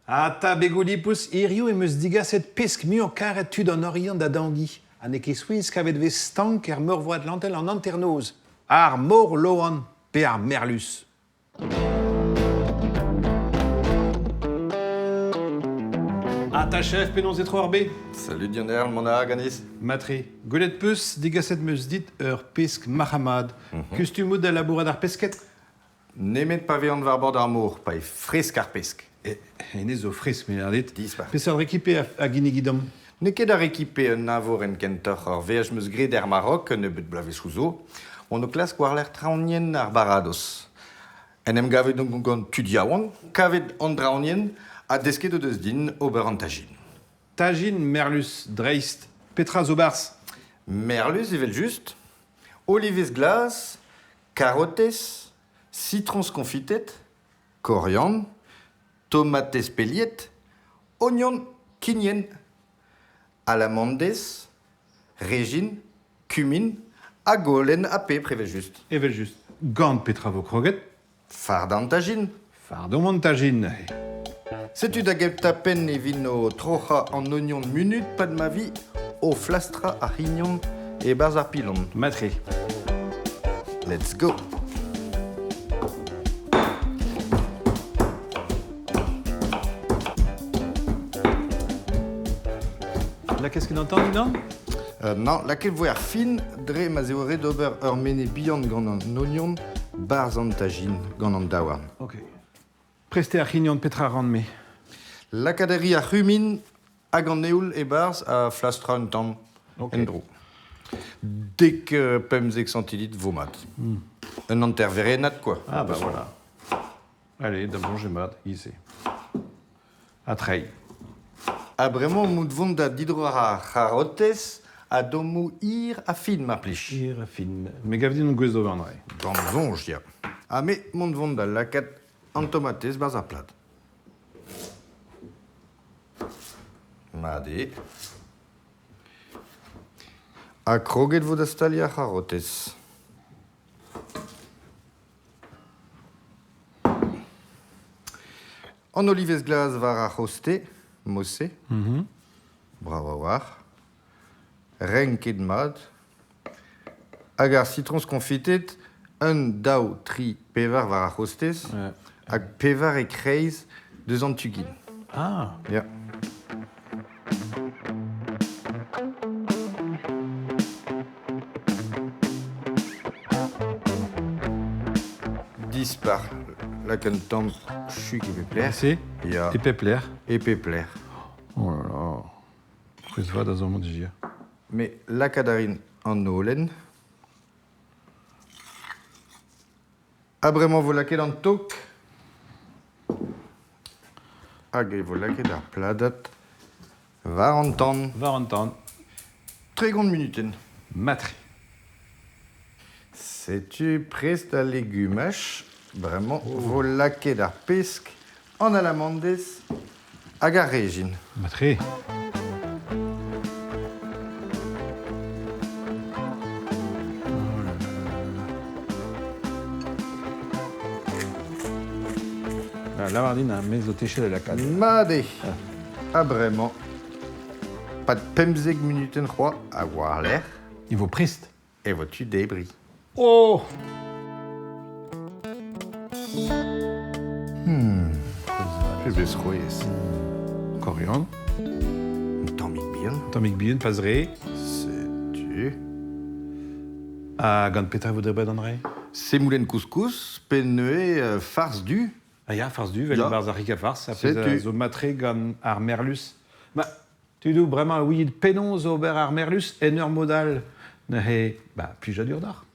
Ata begoù lipous, hiziv em eus digaset pesk muiañ-karet tud an Oriant da Dangi ha n'eo ket souezh kavet 'vez stank er Meurvor Atlantel an hanternoz, ar morloan pe ar merluz. Ata chef, penaos e tro ar bed? Salut Lionel, mont a ra ganez? Matre, gwelet 'peus digaset 'm eus dit ur pesk marc'h-mat. Kustum out da labourat ar pesked? Nemet pa vezan war bord ar mor, pa eo fresk ar pesk. Hennezh zo fresk, me dit. Dispar. Peseurt rekipe a ginnigit deomp? N'eo ket ar rekipe un eñvorenn kentoc'h. Ur veaj 'm eus graet er Maroc un nebeud bloavezhioù zo. On o klask war-lerc'h traoñienn ar baradoz. En em gavet on gant tud yaouank, kavet an draoñienn ha desket o deus din ober an tajin. Tajin merluz dreist. Petra zo 'barzh? Merluz evel-just, olivez glas, Karotez, sitroñs koñfitet, korian, tomatez peliet, ognon kignen, alamandez, rejin, kumin ha golen ha pebr evel-just. Evel-just. Gant petra vo kroget? Fardañ an tajin. Fardomp an tajin neuze. Setu da gentañ penn e vin o troc'hañ an ognon munut 'pad ma vi o flastrañ ar c'hignon e-barzh ar pilon. Matre. Let's go! Lakez ket an tan unan? Non, lakaet 'voe ar fin dre ma'z eo ret ober ur mene bihan gant an ognon 'barzh an tajin gant an daouarn. Ok. Prest eo ar c'hignon, petra 'ran-me? Lakaat a ri ar c'humin hag an eoul e-barzh ha flastrañ un tamm en-dro. Dek 15 centilitres vo mat. Un hanter-werennad quoi. Ah bah voilà. Allez, da soñj eo mat, giz-se. Ha treiñ. Ha bremañ 'mout vont da didroañ ar c'harotez a dommoù hir ha fin mar plij. Hir ha fin. Me gav din on gouest d'ober an dra. Gant soñj, ya. Ha me mont vont da lakaat an tomatez 'barzh ar plad. Mat eo. Ha kroget 'vo da staliañ ar c'harotez. An olivez glas war ar c'hoste, mod-se. Brav a-walc'h. Renket mat. Hag ar sitroñs koñfitet, un, daou, tri, pevar war ar c'hostez. Hag pevar e-kreiz deus an tu gin. Ah. Ya. Dispar. Lak un tamm chug e pep lec'h. C'est Ya. E pep lec'h. E pep lec'h. Oh là là. C'hwezh vat a zo amañ dija. Mais lakaat a rin an holen. Ha bremañ 'vo lakaet an tok. Hag e vo lakaet ar pladad war an tan. War an tan. 30 munutenn. Matre. Setu prest al legumaj. Bremañ 'vo lakaet ar pesk, an alamandez hag ar rejin. Matre. Ah, lavar din ar mez zo techet da lakaat. Mat eo. Ha bremañ, pad 15 munutenn c'hoazh ha war-lerc'h. E vo prest. E vo tu debriñ. Oh Pebezh c'hwezh. Korian. Un tammig bihan. Un tammig bihan, pas re. Setu. Ha gant petra e vo debret an re? Semoulenn couscous pe neuze farz du. Ah ya, farz du, vel Ya. e-barzh ar rik-a-farz. Ar pezh a Setu. zo matre gant ar merluz. Ma, tudoù, bremañ e ouiit penaos ober ar merluz en ur mod all. Neuze, bah, plijadur deoc'h.